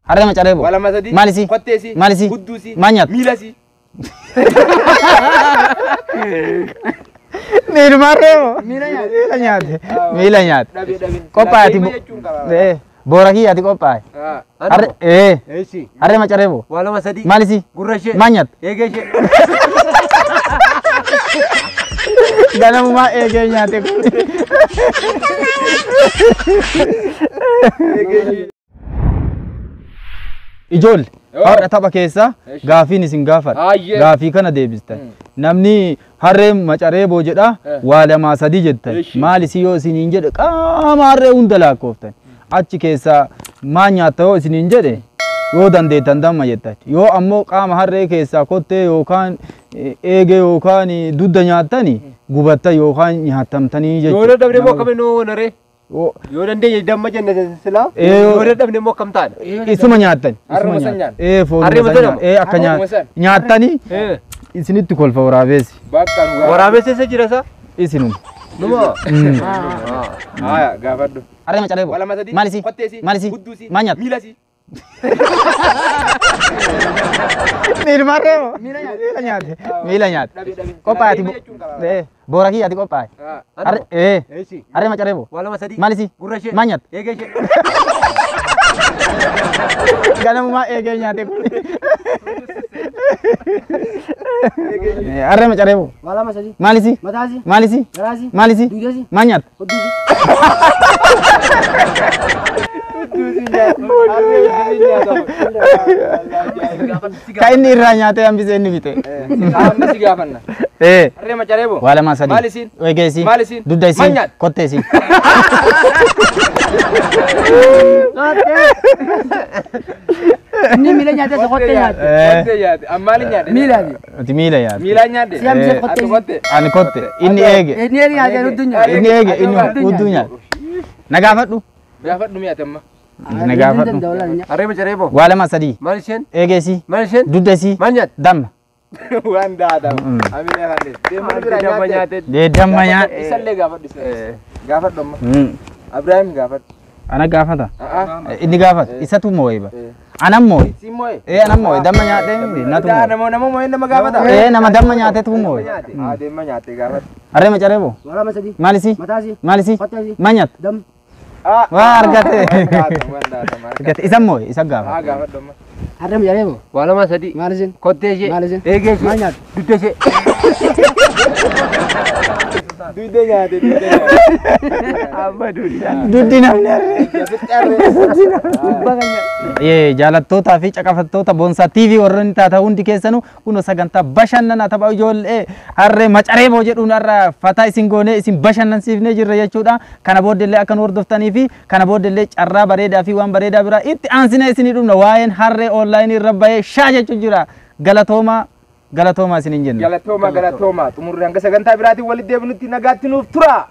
Harree macaree boo. Waa lama sadii. Maal isii? Kottee isii. Maal isii? Hudduu isii. Maal nyaata? Miila isii. Miiluma harree moo? Miila nyaate. Miila nyaate. Miila nyaate. Dhabee dhabee. Qophaa'ati Deema jechuun qaba. Boora kiyyaati qophaa'e. Ah. Harree ee Eessi. harree macaree boo. Waa lama sadii. Maal isii? Gurra ishee. Maal nyaata? Eegee ishee. Ganamumaa eegee nyaate kun. Ijoollee har'a tapha keessaa gaafiin isin gaafadha. Hayyee. Gaafii kana deebistan. Namni harree macaree boo jedha waa lamaa sadii jettan. Eshi. Maal isii yoo isiniin jedhe qaama harree hunda lakkooftan. Achi keessaa maal nyaatta yoo isiniin jedhe yoo dandeettan damma jettan. Yoo ammoo qaama harree keessaa kottee yookaan eegee yookaan dudda nyaattani gubatta yookaan nyaatamtanii Yoo jechuudha. dadhabne immoo akkamiin nu hoonaree? Yoo- Yoo dandeenye damma jenna silaa. Ee, Yoo dadhabne immoo akkam taana? Isuma nyaattan. Harruma Isuma san nyaattan. Ee foonuma Harruma san san nyaattan. Ee akka Harruma san. nyaattanii Ee. isinitti kolfa waraabessi. Bakka nu gaafadhu. Waraabessi eessa jira isaa? Isinuma. Numa. Haya gaafadhu. Harree macaree boo. Waa lama sadii. Maal isii? Kottee isii. Maal isii? Hudduu isii. Maal nyaata? Miila isii. Miiluma harree moo? Miila nyaate. Miila nyaate. Dhabee dhabee. Qophaa'ati Deema jechuun qaba. boora kiyyaati qophaa'e. Ah. Harree ee Eessi. harree macaree boo. Waa lama sadii. Maal isii? Gurra ishee. Maal nyaata? Eegee ishee. Ganamumaa eegee nyaate kun. Harree macaree boo. Waa lama sadii. Maal isii? Mataa isii. Maal isii? Garaa isii. Maal isii? Dugda isii. Maal nyaata? Hudduu isii. Kan inni irraa nyaatee hambisee inni fixe. Amma si gaafanna. Ee. Harree macaree boo. Waa lamaa sadii. Maal isiin? Eegee isii. Maal isiin? Dugda isii. Maal nyaata? Kottee isii. Inni miila nyaatee isa kottee nyaate. Kottee nyaate. Amma maal nyaate? Miilaati. Ati miila nyaate. Miila nyaate. Si hambisee Eh, kottee Ati isii. kottee. Ani kotte. Inni eege. Inni eegee nyaatee hudduu nyaate. Inni eege. Inni hudduu nyaate. Na gaafadhu. Gaafadhu mi'aate amma. Na gaafadhu. Harree macaree boo. Waa lama sadii. Maal isheen? Eegee isii. Maal isheen? Dugda isii. Maal nyaata? Damma. Waan daadama. Amina kanne. Deemaa bira Damma nyaate. nyaate. Damma nyaate. Isallee gaafadhu isa. Gaafadhu amma. Ibrahim gaafadhu. Ana gaafata. Ah. Inni gaafata. Isatu moo'e ba. Anan moo'e. Si moo'e. Ee anan moo'e. Damma nyaatee miti. Natu Daa moo'e. nama nama moo'e nama gaafata. Ee nama damma nyaatetu moo'e. Ah deema nyaate gaafadhu. Harree macaree boo. Waa lama sadii. Maal isii? Mataa isii. Maal isii? Kottee isii. Maal nyaata? Damma. Ah. Waa argate. Waan daadama waan daadama. Argate. Isa moo'e. Isa gaafata. Ah gaafadhu amma. Harree macaree boo. Waa lama sadii. Maal isiin? Kottee ishee. Maal isiin? Eegee ishee. Maal nyaata? Dugda ishee. Dugda nyaate dugda nyaate. Amma duudhaa. Duddi namni harree. Fitti harree. Yee jaalattootaa fi caqafattoota Boonsaa TV warroonni taatan hundi keessanuu kunoo sagantaa bashannanaa tapha ijoollee harree macaree boo jedhuun har'a fataa isin goonee isin bashannansiifnee jirra jechuudha. Kana booddeellee akka nu hordoftanii fi kana booddeellee carraa bareedaa fi waan bareedaa biraa itti aansinee isinii dhumna waa'een harree onlaayinii irra bahee shaa jechuun jira. Galatoomaa galatoomaa isiniin jenna. Galatooma galatooma xumurri hanga sagantaa biraatiin walitti deebinutti nagaatti nuuf tura.